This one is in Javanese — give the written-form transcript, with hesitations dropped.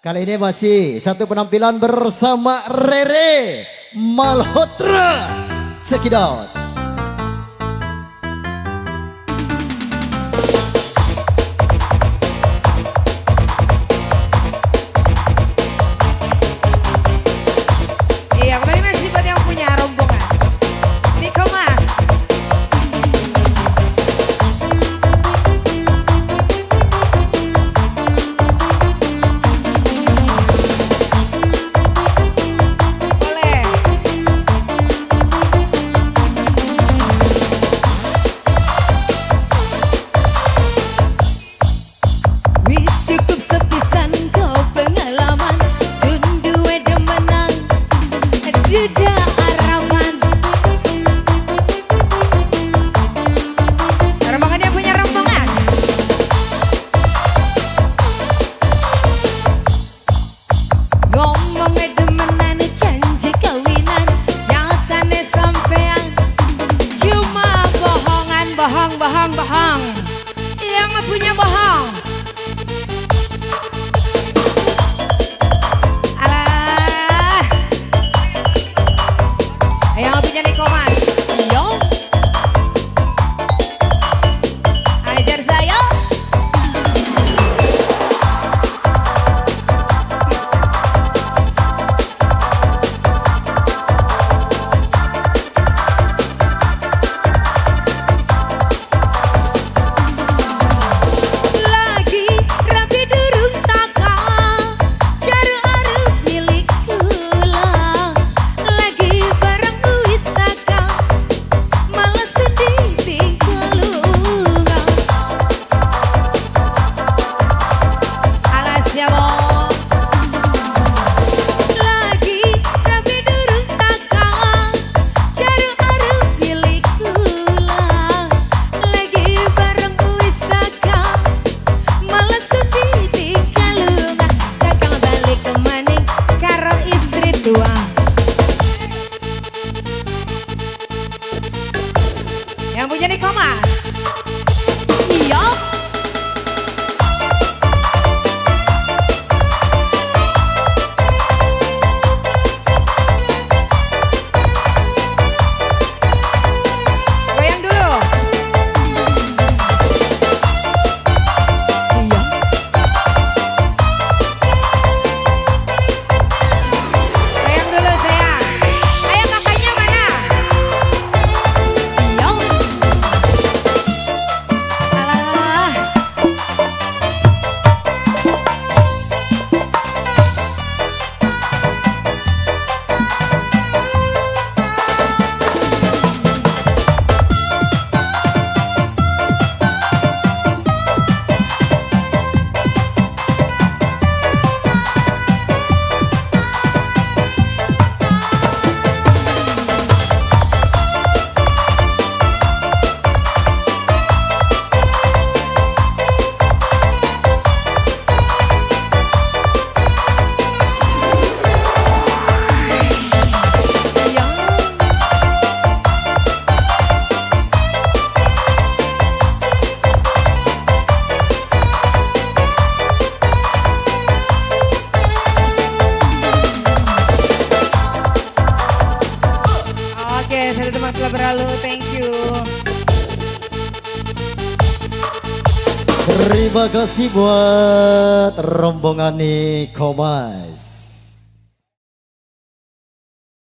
Kali ini masih satu penampilan bersama Rere Malhotra. Sekidot. Iya, kembali masih buat yang punya rombongan. Niko Mas. Boleh. Wis cukup sepisan kau pengalaman, sun duwe demenan, duda araman. Rombongan yang punya rombongan. Ngomong demenan janji kawinan, nyatane sampean Cuma bohongan, bohong, bohong, bohong. Yang punya bohong. Alah. Yang punya Niko Mas. Yo. Ajar saya. Lagi rapi durung taka, jare arep milik kula. Lagi barang wis taka, malah sedih tinggal lunga. Alah siapa? Lagi rapi durung taka, jare arep milik kula. Lagi barang wis taka, malah sedih tinggal lunga. Kakang balik maning Karo istri tua. Yang punya Niko Mas. Iya. Goyang dulu. Iya. Goyang dulu sayang. Ayo kakaknya mana? Iya. Alah. Iya. Oke, satu teman telah berlalu. Thank you. Terima kasih buat rombongan Niko Mas.